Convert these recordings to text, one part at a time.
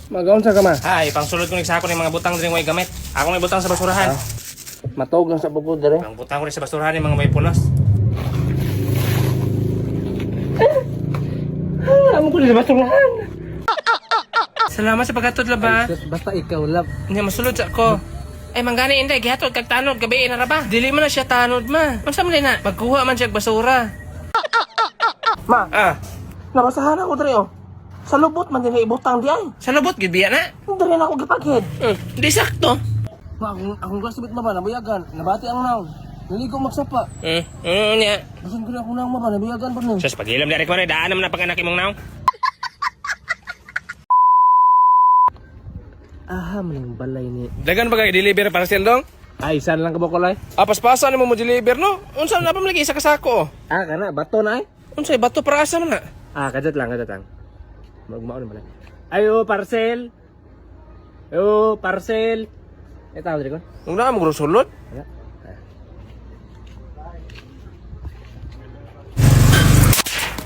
Magaon sa ka, ma. Ay, pangsulod ko nagsako ng mga butang diri way gamit. Ako may butang sa basurahan. Matog lang sa bukod dere. Ang butang ko rin sa basurahan yung mga may pulos. Ah, amo ko sa basurahan. Salamat sa paghatod ba? Ay, sus, basta ikaw, love. Hindi masulod sa ako. Ay manggani inday gihatod kag tanod gabi na ra ba? Dili man na siya tanod, ma. Unsa man na? Magkuha man siya og basura. Ma, Ah, nabasahan ako dere oh. Sa lubot man din ibutang di ay. sa lubot gyud biya na. Dere na ako gipaghid. Di sakto. Ma, akong classmate ma ba nabuyagan, nabati ang naon. Naligo magsapa. Nya. Bisan ko na akong naong ma ba nabuyagan pa ni. Sus pagilam dari ko na daan naman na pag-anak imong naong. Aha, man ang balay ni. Dagan ba kay deliver parcel dong? Ay, saan lang ka ba kulay? Ah, paspasan nimo mo deliver no? Unsa na pa man lagi isa ka sako? Oh? Ah, kana bato na ay. Unsay bato para asa man na? Ah, kajat lang, kajat lang. Magmaon naman. Ayo, parcel. Ayo, parcel. Eh, tao diri kon. Ung naa mo sulod. Wala.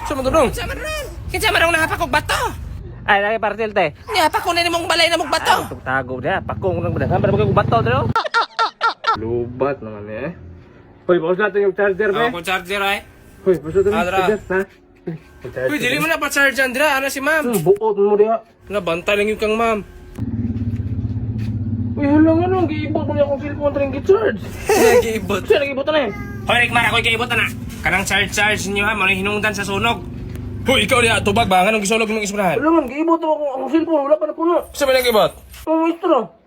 Sa man dong? Sa man dong? Kinsa man dong nahapak og bato? Ay, lagi parcel te. Nihapak ko na nimong balay na mong bato. Tago dia, pakong nang badangan para magkong bato diri. oh. Lubat naman eh. Hoy, bawas natin yung charger be. Ako charger ay. Hoy, bawas natin yung Adra. charger, ha? Uy, Uy, dili mo na pa charge Andra, ana si ma'am. Buot mo diha. Nabantay lang yung kang ma'am. Uy, hala nga nung giibot mo niya akong cellphone tring gi-charge. Giibot. Siya nag-ibot na eh. Hoy, Rick Mar, ako'y giibot na. Kanang charge-charge ninyo ha, muna hinungdan sa sunog. Hoy, ikaw diha, tubag ba? Nganong gisulog imong isprahan? Wala man, giibot mo akong cellphone, wala pa na puno. Sa man giibot? Ang maestro.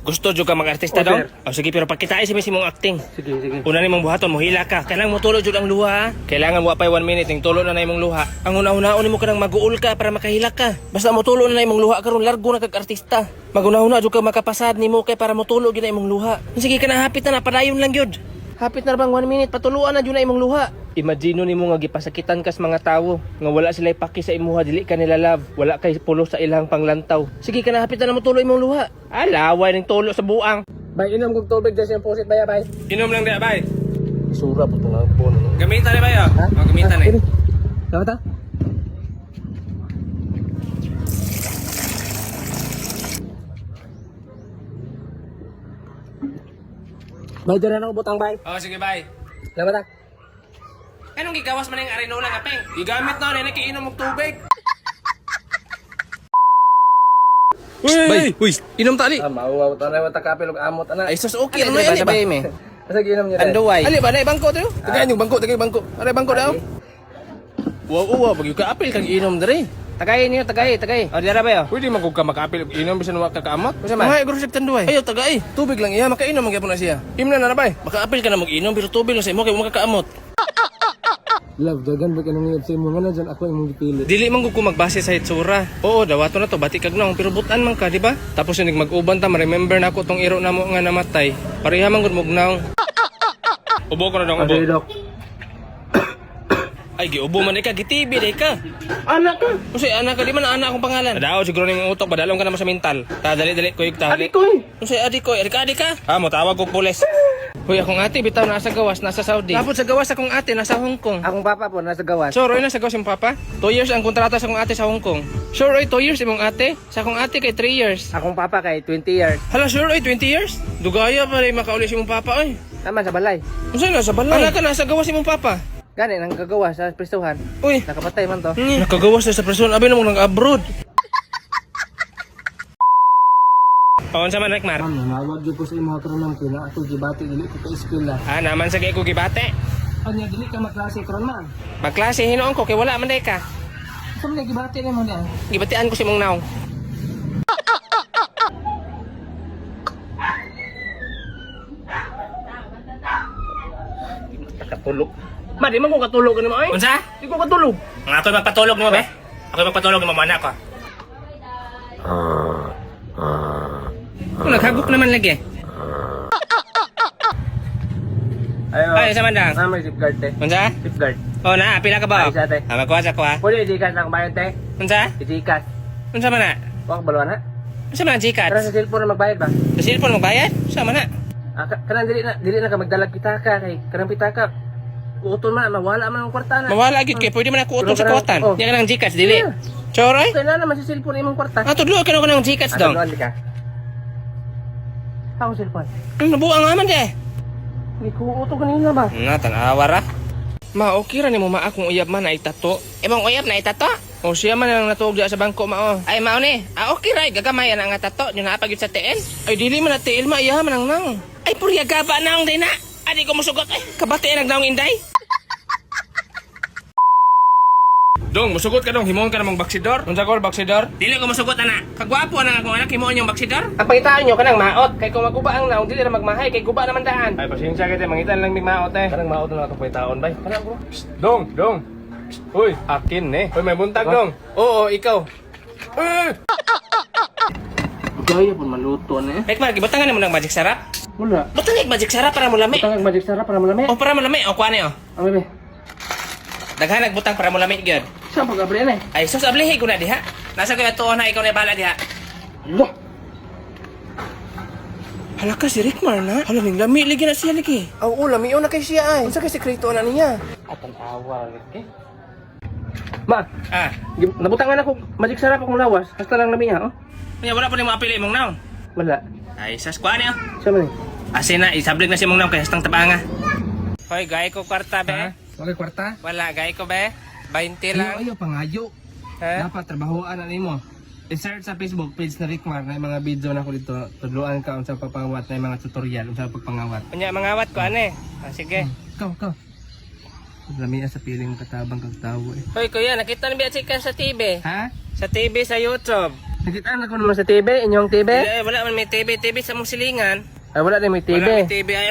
Gusto jud ka mag-artista Oh, dong? sir. O sige, pero pagkitain si mong acting. Sige, sige. Una nimong buhaton, mohila ka. Kanang motulo jud ang luha. Ha? Kailangan wa pay 1 minute ning tulo na na imong luha. Ang una-unaon nimo kanang maguol ka para makahila ka. Basta motulo na na imong luha karon largo na kag artista. Maguna-una jud ka makapasad nimo kay para motulo gyud na imong luha. Sige kana hapit na na padayon lang gyud. Hapit na bang 1 minute patuluan na jud na imong luha. Imagine nimo nga gipasakitan kas mga tawo nga wala sila paki sa imuha dili ka nila love, wala kay pulo sa ilang panglantaw. Sige kana hapit na na motulo imong luha. Ah, laway ning tulo sa buang. Bay, inom kog tubig dyan siyang pusit, bay, bay. Inom lang di bay. Isura po itong phone. Ano? Gamitan ni bay oh. Oh, gamitan ni. Dapat ha? Bay, dyan na ako butang, bay. Oh, sige bay. Dapat ha? Anong gigawas man yung arenola nga peng? Gigamit na rin nakiinom og tubig. Uy, bay, uy, inom ta ali. Ah, mauwaw ta na, wata kapil, og amot, ana. Ay sus, okay ano ali ba? Asa giinom niyo? Anduway. Ali ba na bangko tayo? Tagayan yung bangko, tagay bangko. Aray bangko daw. Wow, wow, pag ka apil kag inom dere. Tagay niyo, tagay, tagay. O, dira ba yo? Pwede man kog ka makaapil og inom bisan wa ka kaamot. Unsa man? Ay, grocery tanduay. Ayo tagay. Tubig lang iya, makainom man gyapon na siya. Imna na na bay. Makaapil ka na mag-inom pero tubig lang sa imo kay wa makakaamot. Love, dagan ba ka nang sa imo nga na dyan ako imong gipili. Dili man gud ko magbase sa hitsura. Oo, dawato na to bati kag naong pero butan man ka, di ba? Tapos yung mag-uban ta, ma-remember na ako tong iro namo nga namatay. Pareha man gud mugnaw. Ubo ko na dong ubo. Dok. Ay giubo man ka, gitibi day ka. Anak ka! Unsay anak ka di man anak akong pangalan. Dao siguro nimong utok badalong ka naman sa mental. Ta dali dali kuyog ta. Adi ko eh! Unsay adi ko? Adi ka adi ka? Ah, mo tawag og pulis. Hoy, akong ate bitaw nasa gawas, nasa Saudi. Tapos sa gawas akong ate nasa Hong Kong. Akong papa po, nasa gawas. Sure, oy, nasa gawas yung papa. 2 years ang kontrata sa akong ate sa Hong Kong. Sure, oy, 2 years imong ate. Sa akong ate kay 3 years. Akong papa kay 20 years. Hala, sure, oy, 20 years? Dugaya pa rin makauli si imong papa, oy. Naman sa balay. Unsay nasa balay? Anak ka, nasa gawas imong papa. Gani, nang gagawa sa prisuhan. Uy, Nakapatay man to. nakagawas na sa person. Abi namong nang-abroad. Paon sa man, Rekmar? Ma'am, nanawag yun ko sa imong karon ma'am kay naa ako gibati dili ko ka eskwela. Ah, naman sa ko gibate. Anya dili ka maklase karon ma'am. Magklase hinoon ko kay wala man day ka. Sa man gibati nimo niya? Gibatian ko si mong naong. Katulog. Ma, di man ko katulog ano ay. Unsa? Di ko katulog. Nga ako'y magpatulog nimo be. Ako'y magpatulog nimo mana ko. Kung naghagok naman lagi. Ayo. Ay, sa mandang. Ah, may safeguard te. Unsa? Safeguard. Oh na, pila ka ba? Ay, sa ate. Ah, magkuha sa kuha. Pwede i-gcash na akong bayad te. Unsa? I-gcash. Unsa man na? Wa ka baluan ha? Unsa man ang Tara Gcash? sa cellphone na magbayad ba? Sa cellphone magbayad? Unsa man na? Ah, kanang dili na ka magdalag pitaka kay kanang pitaka. Uton man mawala man ang kwarta na. Mawala gyud kay pwede man ako utong sa Pero kuwatan. oh. Nya kanang Gcash dili. Yeah. Choray? Kaya na naman si cellphone imong kwarta. Ah, tudlo ka na ko ng Gcash dong. Ano ka? Ako cellphone. Ang nabuang nga man di. Gikuo to kanina ba? Na, tanawa ra. Ma, okay ra nimo ma akong uyab man na itato. Imong uyab na itato? O siya man ang natuog diya sa bangko mao. Ay mao ni. Ah, okay ra gagamay na nga tato nyo naa pa gyud sa tiil. Ay dili man na tiil ma iya man ang nang. Ay purya gaba naong day na. Adi ko musugot ay. Kabati nagnaong inday. Dong, musugot ka dong, himuon ka namang baksidor. Unsa gol baksidor? Dili ko musugot ana. Kagwapo na akong anak himuon yung baksidor. Ang pangitaan nyo kanang maot kay kung maguba ang naong dili ra magmahay kay guba naman daan. Ay pasensya kay mangitan lang mig maot eh. Kanang maot na atong pangitaon bay. Kanang bro. Psst, dong, dong. Psst, uy, akin eh. Uy, may buntag dong. Oo, ikaw. Eh! Gaya pud maluto na eh. Ekmar, gibutangan nimo ng magic sarap? Wala. Butang ng magic sarap para mulami. Butang ang magic sarap para malami. O para mulami, o kuan o. Ang bebe. Daghan nagbutang para mulami gyud. Saan pag abri na eh? Ay sus ablihi ko na diha. Nasa kay tuon na ikaw na bala diha. Hala. Hala ka si Rickmar na. Hala ning lami lagi na siya lagi. Oo, lami na kay siya ay. Unsa kay sekreto na niya? Atang awa lagi. Ma, Ah, nabutangan ako magic sarap akong lawas. Hasta lang lami ha, oh. Nya wala pa nimo apili imong naon. Wala. Ay sus kuan o. Siya man eh. Ase na isablig na si imong naon kay hastang tabanga. Hoy, gay ko kwarta be. Okay, kwarta. Wala gay ko be. 20 lang. Ayaw, ayaw, pangayo. Ha? Dapat trabahoan na nimo. I-search sa Facebook page na Rickmar na yung mga video na ako dito. Tudloan ka unsa papangawat na yung mga tutorial unsa pagpangawat. Unya mangawat ko ane. Ah, sige. Ikaw, ikaw. Lami sa piling katabang kag tawo eh. Hoy kuya, nakita ni ba ka sa TV? Ha? Sa TV sa YouTube. Nakita na ko naman sa TV, inyong TV? Eh, wala man may TV, TV sa mong silingan. Ay, wala na may TV. Wala may TV. Ay,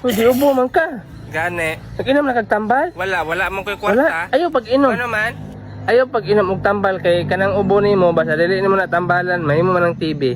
Uy, di ubo man ka. Gani. Nag-inom na kag tambal? Wala, wala man ko'y Wala. kwarta. Ayaw pag-inom. Ano man? Ayaw pag inom og tambal kay kanang ubo nimo basta dili nimo na tambalan, mahimo man ang TV.